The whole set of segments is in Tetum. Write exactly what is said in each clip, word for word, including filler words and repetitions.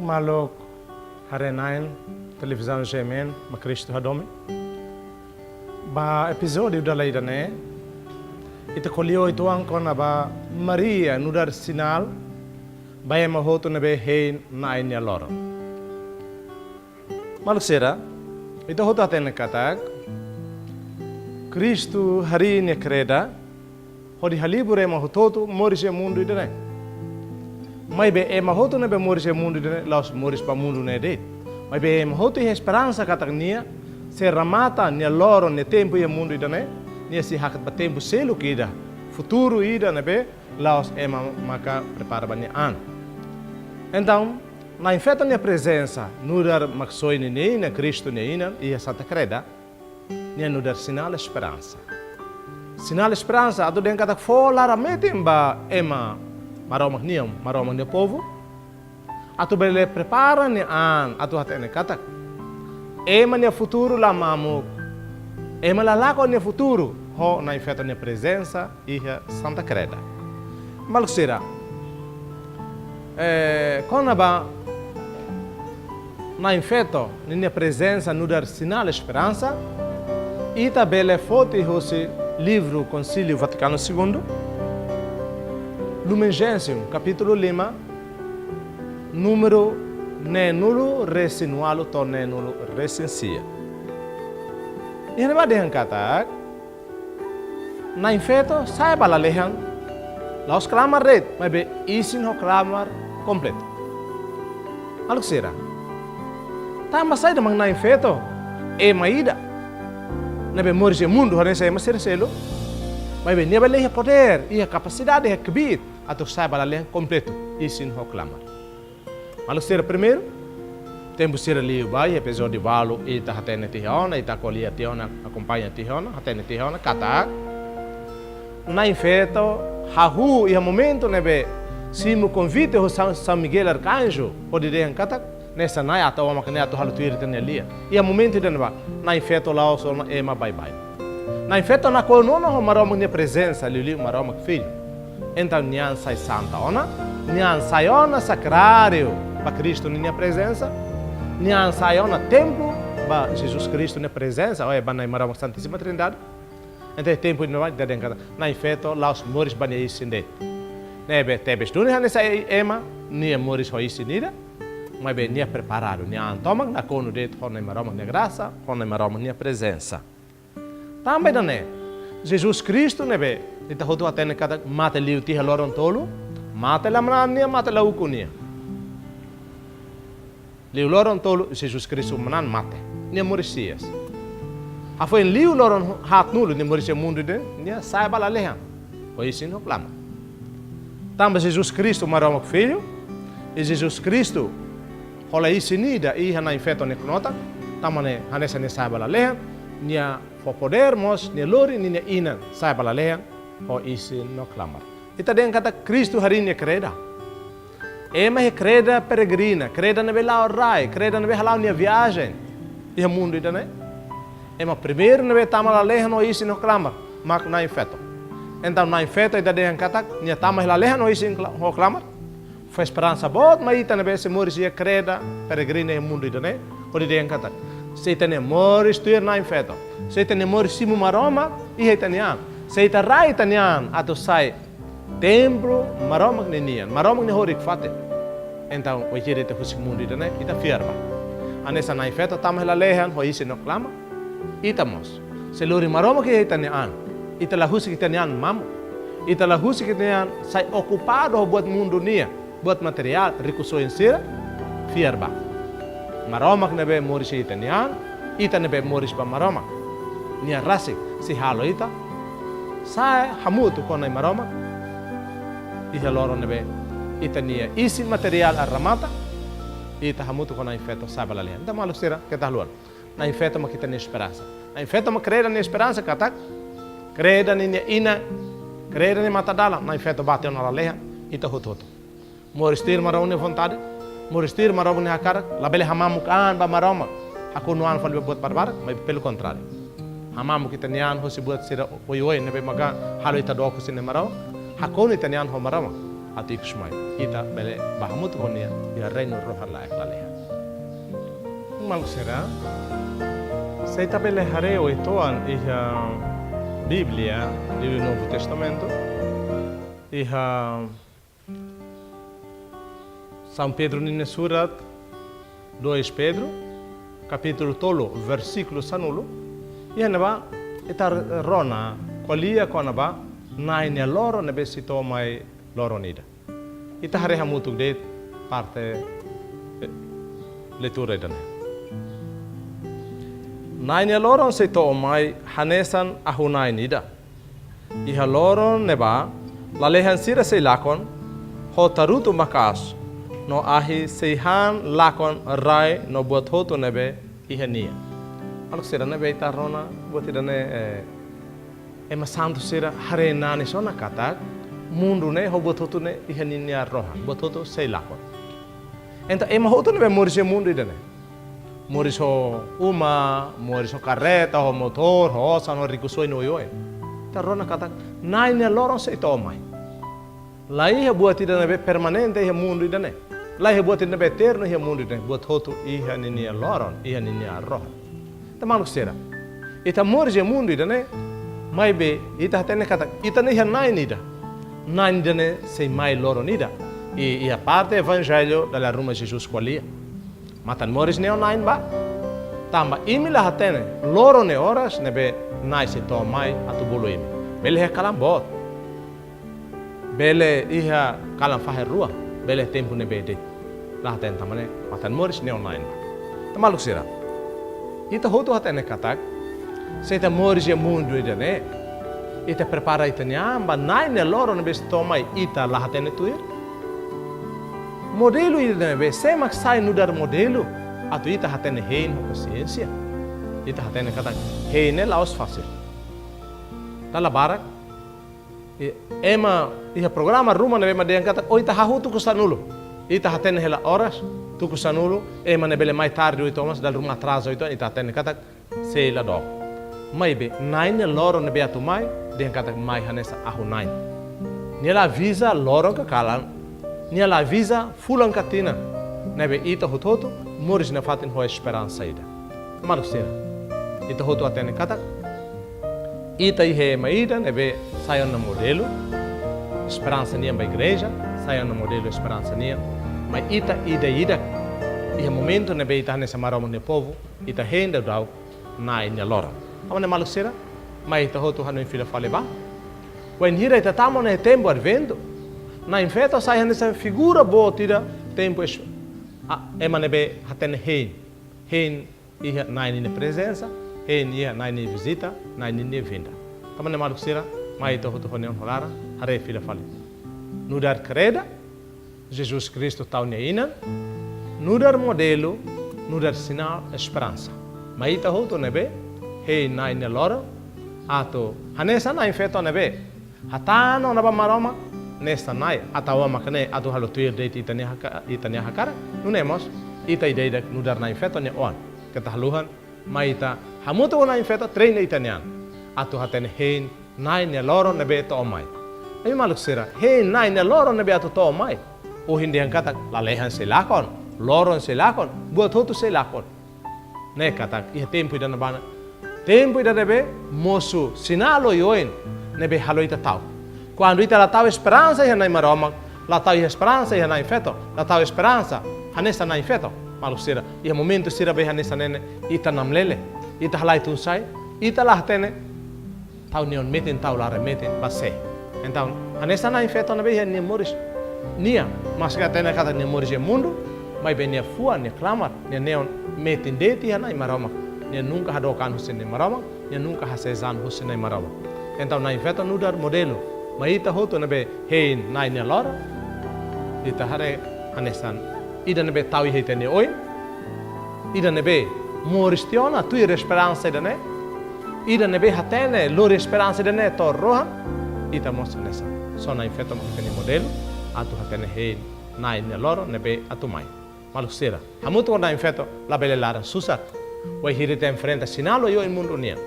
Maluk haree-na'in televizaun G M N, Mak Kristu Hadomi. Ba epizódiu dala ida-ne'e, ita ko'alia uitoan kona-ba Maria nu'udar sinál ba ema hotu ne'ebé hein Na'i nia loron. Maluk sira, ita hotu hatene katak Kristu harii nia kreda hodi halibur ema hotu-hotu moris iha mundu ida-ne'e. Maibé ema hotu ne'ebé moris iha mundu ida-ne'e la'ós moris ba mundu ne'e de'it. Maibé ema hotu iha esperansa katak nia sei remata nia loron, nia tempu iha mundu ida-ne'e, nia sei hakat ba tempu seluk ida, futuru ida ne'ebé la'ós ema maka prepara ba nia an. Entaun, Na'i Feto nia prezensa nu'udar Maksoin nia inan, Kristu nia inan, iha Santa Kreda, nia nu'udar sinál esperansa. Sinál esperansa atu dehan katak fó laran-metin ba ema Maromak nian, Maromak nia povu, atu bele prepara nia an, atu hatene katak ema nia futuru la mamuk, ema la lakon nia futuru ho Na'i Feto nia prezensa iha Santa Kreda. Maluk sira, eh, kona-ba Na'i Feto ninia prezensa nu'udar sinál esperansa, ita bele foti hosi livru Konsíliu Vatikanu Segundu, Lumen Gentium, kapítulu lima, númeru neenulu-resin-ualu to'o neenulu-resin-sia. Iha ne'ebá dehan katak Na'i Feto sa'e ba lalehan, la'ós klamar de'it, maibé isin ho klamar kompletu. Maluk sira, tanba saida mak Na'i Feto, ema ida ne'ebé moris iha mundu hanesan ema sira seluk, maibé nia bele iha podér, iha kapasidade, iha kbiit atu sa'e ba lalehan kompletu, isin ho klamar? Maluk sira, primeiru, tempu sira liubá, iha epizódiu balu, ita hatene tiha ona, ita ko'alia tiha ona, akompaña tiha ona, hatene tiha ona katak Na'i Feto hahú iha momentu ne'ebé simu konvite ho São, São Miguel Arcanjo, hodi dehan katak, hanesan Na'i atu, mak Na'i atu halo tuir ita-nia lian. Iha momentu ida-ne'ebá, Na'i Feto la'ós ona ema baibain. Na'i Feto nakonu ona ho Maromak nia prezensa, liuliu Maromak Filho. Entaun nia an sai santa ona, nia an sai ona sakráriu ba Kristu ninia prezensa, nia an sai ona templu ba Jesus Kristu nia prezensa, ou ba Na'i Maromak Santíssima Trindade. Entaun tempu ida-ne'ebá ita dehan katak Na'i Feto la'ós moris ba nia isin de'it. Ne'ebé tebes duni hanesan ema, nia moris ho isin ida, maibé nia preparadu, nia an tomak nakonu de'it ho Na'i Maromak nia grasa, ho Na'i Maromak nia prezensa. Tanba ida-ne'e, Jesus Kristu ne'ebé ita hotu hatene katak mate liu tiha loron tolu, mate la manán nia, mate la ukun nia. Liu loron tolu Jesus Kristu manán, mate. Nia moris hi'as. Hafoin liu loron haatnulu nia moris iha mundu ida-ne'e, nia sa'e ba lalehan ho isin ho klamar. Tanba Jesus Kristu Maromak Filho, i Jesus Kristu hola isin ida iha Na'i Feto nia knotak, tanba ne'e hanesan nia sa'e ba lalehan, nia fó podér mós, nia lori ninia inan sa'e ba lalehan ho isin no klamar. Ita dehan katak Kristu harii nia kreda. Ema iha kreda peregrina, kreda ne'ebé la'o rai, kreda ne'ebé hala'o nia viajen iha mundu ida-ne'e. Ema primeiru ne'ebé tama lalehan ho isin no klamar mak Na'i Feto. Entaun Na'i Feto ita dehan katak nia tama iha lalehan ho isin kla-, ho klamar. Fó esperansa boot mai ita ne'ebé sei moris iha kreda peregrina iha mundu ida-ne'e, hodi dehan katak, se ita-nia moris tuir Na'i Feto, se ita-nia moris simu Maromak iha ita-nia an, se ita rai ita-nia an atu sai templu Maromak ninian, Maromak nia horik-fatin, entaun ohin ita husik mundu ida-ne'e, ita fiar ba. Hanesan Na'i Feto tama iha lalehan ho isin no klamar, ita mós sei lori Maromak iha ita-nia an. Ita la husik ita-nia an mamuk. Ita la husik ita-nia an sai okupadu ho buat mundu nian, buat materiál, rikusoin sira, fiar ba Maromak ne'ebé moris iha ita-nia an, ita ne'ebé moris ba Maromak. Nia rasik sei halo ita sa'e hamutuk ho Na'i Maromak iha loron ne'ebé ita-nia isin materiál remata, ita hamutuk ho Na'i Feto sa'e ba lalehan. Entaun maluk sira, keta haluha. Na'i Feto mak ita-nia esperansa. Na'i Feto mak kreda nia esperansa katak, kreda ninia inan, kreda nia matadalan, Na'i Feto bá tiha ona lalehan, ita hotu-hotu. Moris tuir Maromak nia vontade, moris tuir Maromak nia hakarak, labele hamamuk an ba Maromak, hakonu an fali ba buat barbarak, maibé pelo contrário. Hamamuk ita-nia an hosi buat sira oioin ne'ebé maka halo ita dook husi Na'i Maromak, hakonu ita-nia an ho Maromak. atu ikus mai. Ita bele bá hamutuk ho nia iha reinu rohan-laek lalehan. Maluk sira, se ita bele haree uitoan iha Bíblia, Bíblia Novo Testamento, iha São Pedro ninia surat, dois Pedro, kapítulu tolu, versíkulu sanulu, iha ne'ebá ita rona ko'alia kona-ba Na'i nia loron ne'ebé sei to'o mai loron ida. Ita haree hamutuk de'it parte, eh, leitura ida-ne'e. Na'i nia loron sei to'o mai hanesan ahu-na'in ida. Iha loron ne'ebá, lalehan sira sei lakon, ho tarutu maka'as, no ahi sei han lakon rai no buat hotu ne'ebé iha nia. Maluk sira, ne'ebé ita rona buat ida-ne'e, eh, ema santu sira haree nanis ona katak mundu ne'e ho buat hotu ne'e iha ninia rohan, buat hotu sei lakon. Entaun ema hotu ne'ebé moris iha mundu ida-ne'e, moris ho uma, moris ho karreta, ho motór, ho osan, ho rikusoin oioin. Ita rona katak Na'i nia loron sei to'o mai. La iha buat ida ne'ebé permanente iha mundu ida-ne'e. La iha buat ida ne'ebé eternu iha mundu ida-ne'e. Buat hotu iha ninia loron, iha ninia rohan. Entaun maluk sira, ita moris iha mundu ida-ne'e, maibé ita hatene katak ita ne'e iha Na'i ida. Na'i ida-ne'e sei mai loron ida. I iha parte Evanjellu dala ruma Jesus ko'alia: Matan-moris neon-na'in bá, tanba imi la hatene loron no oras ne'ebé Na'i sei to'o mai atu bolu imi. Bele iha kalan boot, bele iha kalan fahe rua, bele tempu ne'ebé de'it. La hatene tanba ne'e, matan-moris neon-na'in bá. Entaun maluk sira, ita hotu hatene katak, se ita moris iha mundu ida-ne'e, ita prepara ita-nia an ba Na'i nia loron ne'ebé sei to'o mai, ita la hatene tuir. Modelu ida ne'ebé, sé mak sai nu'udar modelu atu ita hatene hein ho pasiénsia. Ita hatene katak hein ne'e la'ós fasil. Dala barak, i, ema iha programa ruma ne'ebé ema dehan katak, ó, ita hahú tuku sanulu. Ita hatene hela oras, tuku sanulu, ema ne'e bele mai tarde oito horas, dala ruma atraza oito horas, ita hatene katak sei la dook. Maibé Na'i nia loron ne'ebé atu mai, dehan katak mai hanesan ahu-na'in. Nia la aviza loron ka kalan, nia la aviza fulan ka tinan. Ne'ebé ita hotu-hotu moris nafatin ho esperansa ida. Maluk sira, ita hotu hatene katak ita iha ema ida ne'ebé sai ona modelu esperansa nian ba igreja, sai ona modelu esperansa nian. Mai ita ida-idak, iha momentu ne'ebé ita hanesan Maromak nia povu, ita hein daudaun Na'i nia loron. Tanba ne'e maluk sira, mai ita hotu hanoin fila fali bá. Wainhira ita tama ona iha tempu Adventu, Na'in-Feto sai hanesan figura boot ida tempu es-, a, ema ne'ebé hatene hein. Hein iha Na'i ninia prezensa, hein iha Na'i ninia vizita, Na'i ninia vinda. Tanba ne'e maluk sira, mai ita hotu ho neon ho laran, haree fila fali. Nu'udar kreda, Jesus Kristu tau nia inan, nu'udar modelu, nu'udar sinál esperansa. Mai ita hotu ne'ebé hein Na'i nia loron, atu hanesan Na'in-Feto ne'ebé hatán ona ba Maromak, hanesan Na'i, atu Aman mak ne'e atu halo tuir de'it ita-nia haka-, ita-nia hakarak, nune'e mós ita ida-idak nu'udar Na'in-Feto nia oan. Keta haluhan, mai ita hamutuk ho Na'in-Feto treina ita-nia an atu hatene hein Na'i nia loron ne'ebé to'o mai. Ami maluk sira, hein Na'i nia loron ne'ebé atu to'o mai, ohin dehan katak lalehan sei lakon, loron sei lakon, buat hotu sei lakon. Ne'e katak iha tempu ida-ne'ebá, tempu ida ne'ebé mosu sinál oioin ne'ebé halo ita ta'uk. Kuandu ita la tau esperansa iha Na'i Maromak, la tau iha esperansa iha Na'in-Feto, la tau esperansa hanesan Na'in-Feto, maluk sira, iha momentu sira be hanesan ne'e ne'e, ita namlele, ita halai tun-sa'e, ita la hatene tau neon metin, tau laran metin ba sé. Entaun, hanesan Na'in-Feto ne'ebé iha nia moris nian, maski hatene katak nia moris iha mundu, maibé nia fuan, nia klamar, nia neon metin de'it iha Na'i Maromak. Nia nunka hadook an husi Na'i Maromak, nia nunka hasees an husi Na'i Maromak. Entaun Na'in-Feto nu'udar modelu, mai ita hotu ne'ebé hein Na'i nia loron, ita haree hanesan ida ne'ebé tau iha ita-nia oin, ida ne'ebé moris tiha ona tuir esperansa ida-ne'e, ida ne'ebé hatene lori esperansa ida-ne'e to'o rohan, ita mós hanesan. Só Na'in-Feto mak ita-nia modelu atu hatene hein Na'i nia loron ne'ebé atu mai. Maluk sira, hamutuk ho Na'in-Feto labele laran susar. Wainhira ita enfrenta sinál oioin mundu nian,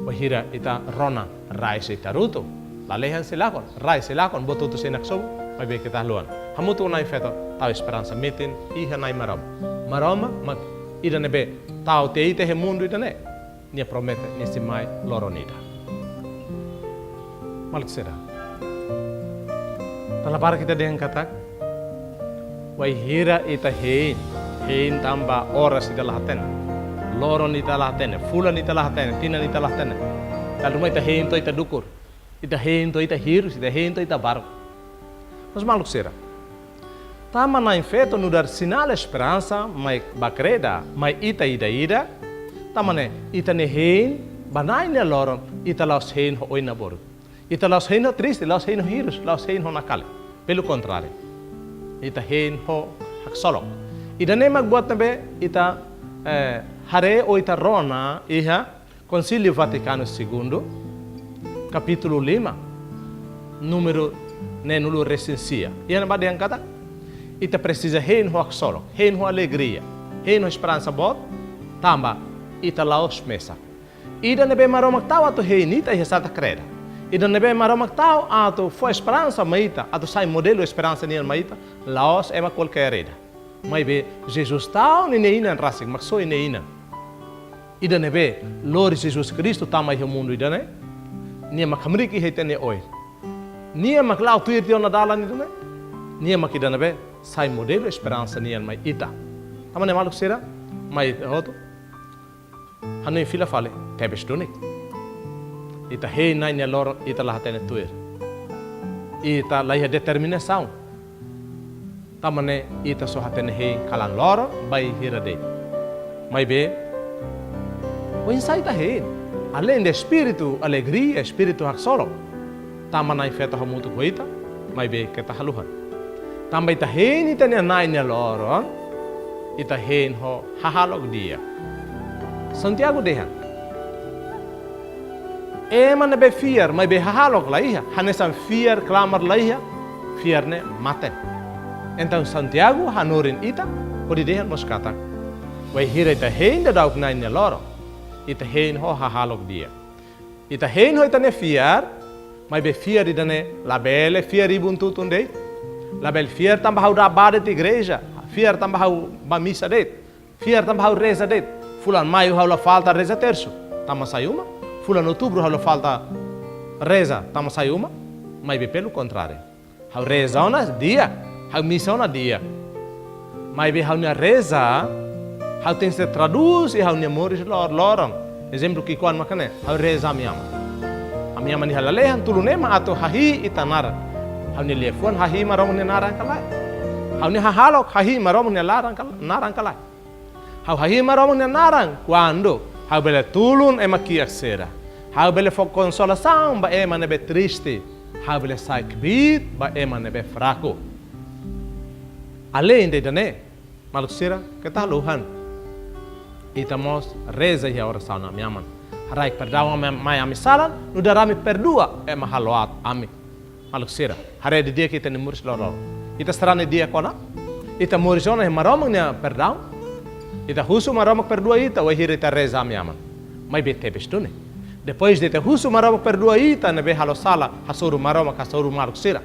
wainhira ita rona rai sei tarutu, lalehan sei lakon, rai sei lakon, buat hotu sei naksobu, Maibé keta haluha. Hamutuk ho Na'in-Feto tau esperansa metin iha Na'i Maromak. Maromak mak ida ne'ebé tau tiha ita iha mundu ida-ne'e. Nia promete nia sei mai loron ida. Maluk sira. Tanba para ita dehan katak, wainhira ita hein, hein tanba oras ita la hatene. Loron ita la hatene, fulan ita la hatene, tinan ita la hatene. Dala ruma ita hein to'o ita dukur. Ita hein to'o ita hirus, ita hein to'o ita baruk. Mas maluk sira. Tanba Na'in-Feto nu'udar sinál esperansa mai ba kreda, mai ita ida-idak. Tanba ne'e, ita-nia hein ba Na'i nia loron, ita la'ós hein ho oin-naboruk. Ita la'ós hein ho triste, la'ós hein ho hirus, la'ós hein ho nakali. Pelo contrário. Ita hein ho haksolok. Ida-ne'e mak buat ne'ebé ita, eh, haree ou ita rona iha Konsíliu Vatikanu Segundu, kapítulu lima, númeru neenulu-resin-sia. Iha ne'ebá dehan katak, ita presiza hein ho haksolok, hein ho alegria, hein ho esperansa boot, tanba ita la'ós mesak. Ida ne'ebé Maromak tau atu hein ita iha sala kreda. Ida ne'ebé Maromak tau atu fó esperansa mai ita, atu sai modelu esperansa nian mai ita, la'ós ema kualkér ida. Maibé Jesus tau ninia inan rasik, mak só nia inan. Ida ne'ebé lori Jesus Kristu tama iha mundu ida-ne'e. Nia mak hamriik iha ita-nia oin. Nia mak la'o tuir tiha ona dalan ida-ne'e. Nia mak ida ne'ebé sai modelu esperansa nian mai ita. Tanba ne'e maluk sira, mai ita hotu hanoin fila fali, tebes duni. Ita hein Na'i nia loron, ita la hatene tuir. Ita la iha determinasaun. Tanba ne'e ita só hatene hein kalan loron, bainhira de'it. Maibé, oinsá ita hein? Aleinde espíritu alegria, espíritu haksolok. Tanba Na'in-Feto hamutuk ho ita, maibé keta haluha. Tanba ita hein ita-nia Na'i nia loron, ita hein ho hahalok di'ak. Santiago dehan, ema ne'ebé fiar, maibé hahalok la iha, hanesan fiar klamar la iha, fiar ne'e mate. Entaun Santiago hanorin ita, hodi dehan mós katak, wainhira ita hein daudauk Na'i nia loron, ita hein ho hahalok di'ak. Ita hein ho ita-nia fiar, maibé fiar ida-ne'e labele fiar ibun-tutun de'it. Labele fiar tanba ha'u da'et bá de'it igreja, fiar tanba ha'u bá misa de'it, fiar tanba ha'u reza de'it. Fulan Maiu ha'u la falta reza tersu, tanba sai uma. Fulan Outubru ha'u la falta reza, tanba sai uma. Maibé pelo contrário. Ha'u reza ona di'ak, ha'u misa ona di'ak. Maibé ha'u-nia reza, ha'u tenke tradús iha ha'u-nia moris lor-loron. Ezemplu ki'ikoan mak ne'e, ha'u reza ami-aman. Ami-aman iha lalehan tulun ema atu hahi'i ita naran. Ha'u-nia liafuan hahi'i Maromak nia naran ka lae? Ha'u-nia hahalok hahi'i Maromak nia naran ka, naran ka lae? Ha'u hahi'i Maromak nia naran kuandu ha'u bele tulun ema kiak sira. Ha'u bele fó konsolasaun ba ema ne'ebé triste. Ha'u bele sai kbiit ba ema ne'ebé fraku. Aleinde ida-ne'e, maluk sira, keta haluha. Ita mós reza iha orasaun ami-aman. Haraik perdaun mai, mai ami-nia salan, nu'udar ami perdua ema halo aat ami. Maluk sira, haree didi'ak ita-nia moris lor-loron. Ita sarani di'ak ona? Ita moris ona iha Maromak nia perdaun? Ita husu Maromak perdua ita, wainhira ita reza ami-aman? Maibé tebes duni. Depois de ita husu Maromak perdua ita ne'ebé halo sala, hasoru Maromak, hasoru maluk sira.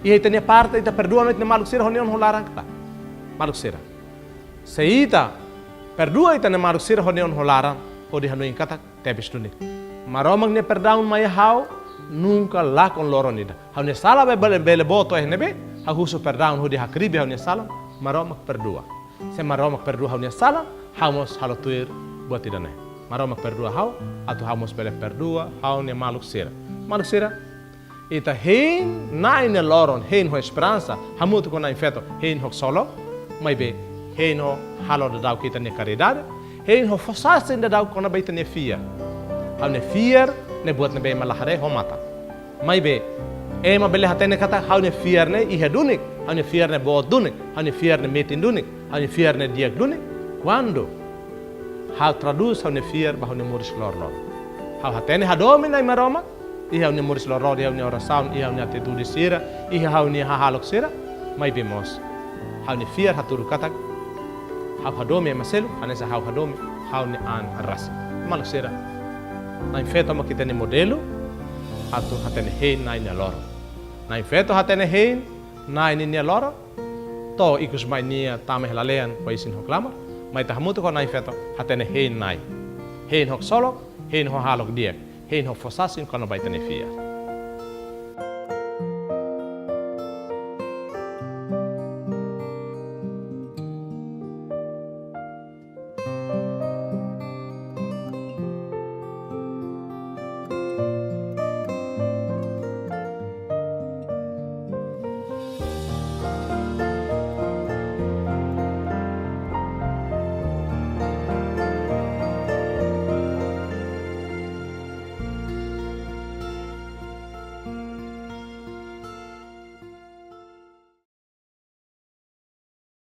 Iha ita-nia parte, ita perdua ona ita-nia maluk sira ho nia oan ho laran ka lae? Maluk sira. Se ita perdua ita-nia maluk sira ho nia oan ho laran, hodi hanoin katak, tebes duni. Maromak nia perdaun mai ha'u, nunka lakon loron ida. Ha'u-nia sala be-, bele, bele boot iha ne'ebé, ha'u husu perdaun hodi hakribi ha'u-nia sala, Maromak perdua. Se Maromak perdua ha'u-nia sala, ha'u mós halo tuir buat ida-ne'e. Maromak perdua ha'u, atu ha'u mós bele perdua ha'u-nia maluk sira. Maluk sira, ita hein Na'i nia loron, hein ho esperansa, hamutuk ho Na'in-Feto, hein ho haksolok, maibé, hein ho halo daudauk ita-nia karidade, hein ho fó sasin daudauk kona-ba ita-nia fiar. Ha'u-nia fiar ne'e buat ne'ebé ema la haree ho mata. Maibé, ema bele hatene katak ha'u-nia fiar ne'e iha duni, ha'u-nia fiar ne'e boot duni, ha'u-nia fiar ne'e metin duni, ha'u-nia fiar ne'e di'ak duni, kuandu ha'u tradús ha'u-nia fiar ba ha'u-nia moris lor-loron. Ha'u hatene hadomi Na'i Maromak, iha ha'u-nia moris lor-loron, iha ha'u-nia orasaun, iha ha'u-nia atitude sira, iha ha'u-nia hahalok sira, maibé mós ha'u-nia fiar hatudu katak, ha'u hadomi ema seluk, hanesan ha'u hadomi ha'u-nia an rasik. Maluk sira, Na'in-Feto mak ita-nia modelu, atu hatene hein Na'i nia loron. Na'in-Feto hatene hein, Na'i ninia loron, to'o ikus mai nia tama iha lalehan, ho isin ho klamar, mai ita hamutuk ho Na'i feto, hatene hein Na'i. Hein ho ksolok, hein ho hahalok di'ak, hein ho fó sasin kona-ba ita-nia fiar.